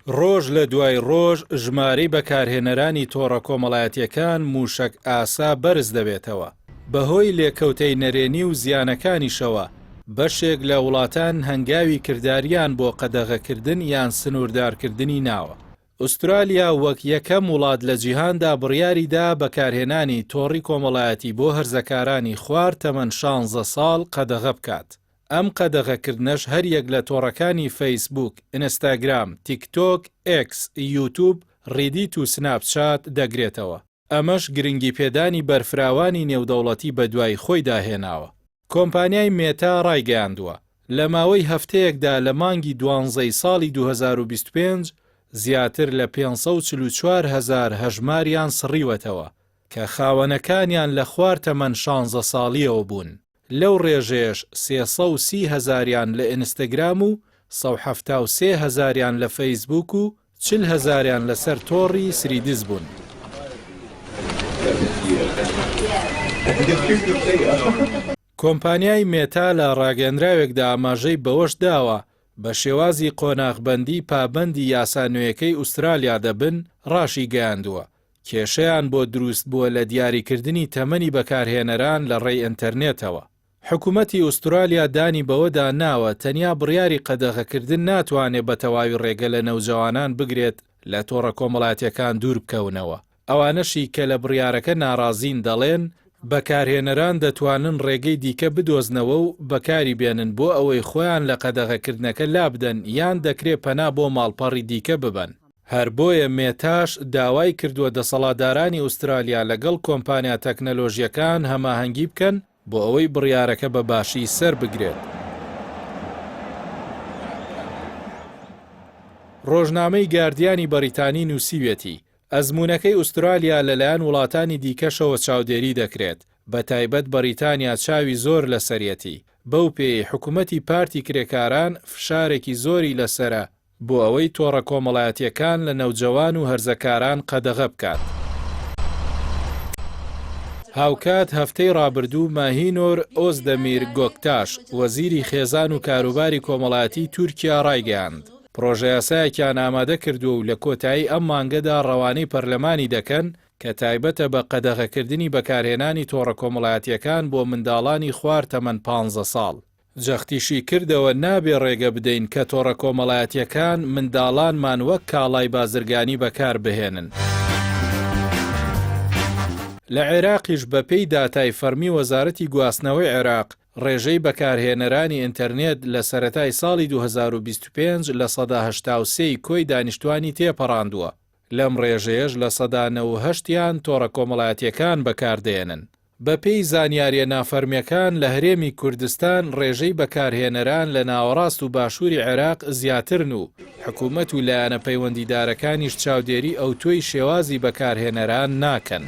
ڕۆژ لە دوای ڕۆژ ژمارەی بەکارهێنەرانی تۆڕە کۆمەڵایەتیەکان موشەک ئاسا بەرز دەبێتەوە، بەهۆی لێکەوتەی نەرێنی و زیانەکانیشەوە بەشێک لە وڵاتان هەنگاوی کرداریان بۆ قەدەغەکردن یان سنووردارکردنی ناوە. ئوسترالیا وەک یەکەم وڵات لە جیهاندا بڕیاری دا بەکارهێنانی تۆڕی کۆمەڵایەتی بۆ هەرزەکارانی خوار تەمەن شانزە ساڵ قەدەغە بکات. ئەم قەدەغەکردنەش هەریەک لە تۆڕەکانی فەیسبووک، ئینستاگرام، تیکتۆک، ئێکس، یوتوب، ڕیدیت و سناپ چات دەگرێتەوە. ئەمەش گرنگیپێدانی بەرفراوانی نێودەوڵەتی بەدوای خۆیدا هێناوە. کۆمپانیای مێتا ڕایگەیاندووە، لە ماوەی هەفتەیەکدا لە مانگی دوانزەی ساڵی 2025 زیاتر لە 544 هەزار هەژماریان سڕیوەتەوە کە خاوەنەکانیان لە خوار تەمەن شانزە ساڵییەوە بوون. لەو ڕێژەیەش 330 هەزاریان لە ئینستاگرام و 173 هەزاریان لە فەیسبووک و 40 هەزاریان لەسەر تۆڕی سریدز بوون. کۆمپانیای مێتا لە ڕاگەیەندراوێکدا ئاماژەی بەوەش داوە، بە شێوازی قۆناغبەندی پابەندی یاسا نوێیەکەی ئوسترالیا دەبن، ڕاشیگەیاندووە، کێشەیان بۆ دروست بووە لە دیاریکردنی تەمەنی بەکارهێنەران لە ڕێی ئینتەرنێتەوە. حکومەتی ئوسترالیا دانی بەوەدا ناوە تەنیا بڕیاری قەدەغەکردن ناتوانێ بە تەواوی ڕێگە لە نەوجەوانان بگرێت لە تۆڕە کۆمەڵاتیەکان دوور بکەونەوە. ئەوانەشی کە لە بڕیارەکە ناڕازین دەڵێن، بەکارهێنەران دەتوانن ڕێگەی دیکە بدۆزنەوە و بەکاری بێنن بۆ ئەوەی خۆیان لە قەدەغەکردنەکە لابدەن یان دەکرێ پەنا بۆ ماڵپەڕی دیکە ببەن. هەر بۆیە مێتاش داوای کردووە دەسەڵاتدارانی ئوسترالیا لەگەڵ کۆمپانیا تەکنەلۆژییەکان هەماهەنگی بکەن بۆ ئەوەی بڕیارەکە بە باشی سەربگرێت. ڕۆژنامەی گاردیانی بەریتانی نووسیویەتی، ئەزموونەکەی ئوسترالیا لەلایەن وڵاتانی دیکەشەوە چاودێری دەکرێت، بەتایبەت بەریتانیا چاوی زۆر لەسەریەتی، بەو پێیەی حکومەتی پارتی کرێکاران فشارێکی زۆری لەسەرە بۆ ئەوەی تۆڕە کۆمەڵایەتییەکان لە نەوجەوان و هەرزەکاران قەدەغە بکات. هاوکات هەفتەی ڕابردوو ماهینۆر ئۆزدەمیر گۆکتاش، وەزیری خێزان و کاروباری کۆمەڵایەتیی تورکیا ڕایگەیاند، پڕۆژەیاسایەکیان ئامادە کردووە و لە کۆتایی ئەم مانگەدا ڕەوانەی پەرلەمانی دەکەن کە تایبەتە بە قەدەغەکردنی بەکارهێنانی تۆڕە کۆمەڵایەتییەکان بۆ منداڵانی خوار تەمەن پانزە ساڵ. جەختیشی کردەوە، نابێ ڕێگە بدەین کە تۆڕە کۆمەڵایەتییەکان منداڵانمان وەک کاڵای بازرگانی بەکار بهێنن. لە عێراقیش بەپێی داتای فەڕمی وەزارەتی گواستنەوەی عێراق، ڕێژەی بەکارهێنەرانی ئینتەرنێت لە سەرەتای ساڵی 2025 83% ی کۆی دانیشتوانی تێپەڕاندووە، لەم ڕێژەیەش 98% یان تۆڕە کۆمەڵایەتییەکان بەکاردەهێنن. بەپێی زانیارییە نافەرمییەکان لە هەرێمی کوردستان ڕێژەی بەکارهێنەران لە ناوەڕاست و باشووری عێراق زیاترن و حکومەت و لایەنە پەیوەندیدارەکانیش چاودێری ئەوتۆی شێوازی بەکارهێنەران ناکەن.